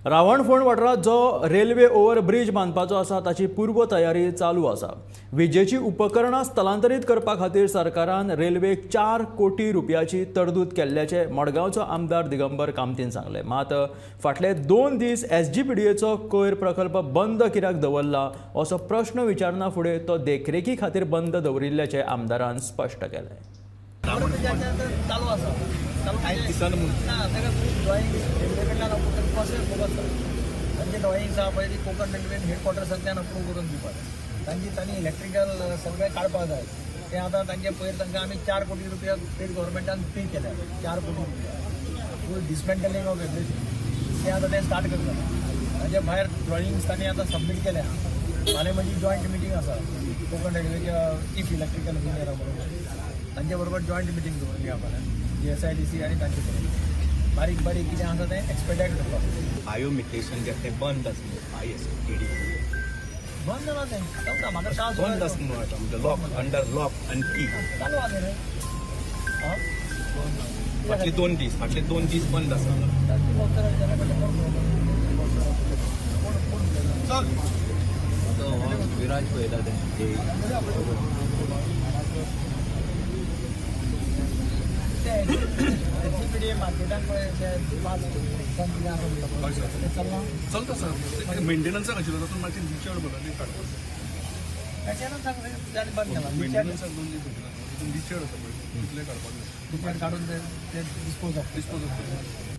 रावणफोंड वाठारांत जो railway over bridge बांदपाचो आसा ताची पूर्व तयारी चालू आसा. विजेची उपकरणां स्थलांतरीत करपा खातीर सरकारान रेल्वेक 4 कोटी रुपयाची तरतूद केल्ल्याचें मडगांवचो आमदार दिगंबर कामतीन सांगलें. मात फाटले 2 दीस एसजीपीडीएचो कोयर प्रकल्प बंद कित्याक दवरला असो प्रश्न विचारना फुडें तो देखरेखी खातीर बंद दवरिल्ल्याचें आमदारान स्पश्ट केलें. चालू आसा. ना, ताका ड्रॉइंग रेल्वे कडल्यान प्रोसेस खूब आसा. तांचे ड्रॉइंग्स आहा पळय, ती कोंकण रेल्वे हेडक्वॉर्टर्सांतल्यान अप्रूव करून दिवपाक तांची, तांणी इलेक्ट्रिकल सगळें काडपाक जाय. तें आतां तांचे पयर तांकां आमी 4 कोटी रुपया स्टेट गव्हर्मेंटान पे केल्या. 4 कोटी रुपया फूल डिसमेंटलिंग ऑफ एवरीथींग. तें आतां तें स्टार्ट करता. ताजे भायर ड्रॉइंग्स तांणी आतां सबमीट केल्या. फाल्यां म्हजी जॉयंट मिटींग आसा कोंकण रेल्वेच्या चीफ इलेक्ट्रिकल इंजिनियरा बरोबर. तांचे बरोबर जॉयंट मिटींग दवरली फाल्यां, जीएसआयडीसी आनी तांचे बरोबर. बारीक बारीक कितें आसा तें एक्सपेडायट करपाक. बायोमिथेशन जे तें बंद आसलें, I S T D. बंद जाला तें, चलता म्हाका काल. बंद आसलें म्हणून म्हणजे लॉक, अंडर लॉक आनी की. चालू आसा रे. आं. फाटले दोन दीस बंद आसा. विराज पळयता तें. एसजीपीडीए मार्केटान पळय ते 5 दिसांक कितें आसा म्हणटा पळय, तें चल्लां. चलता सर, मेंटेनन्साक आशिल्लो, तातूंत मातशें लिचेड भरला, ते काडपाक. ताच्यानूच सांग, ताणें बंद केलां. मेंटेनन्साक 2 दीस भरला, तितून लिचेड आसा पळय, तितलें काडपाक जाय. दुकान काडून ते डिस्पोज ऑफ. Dispose of.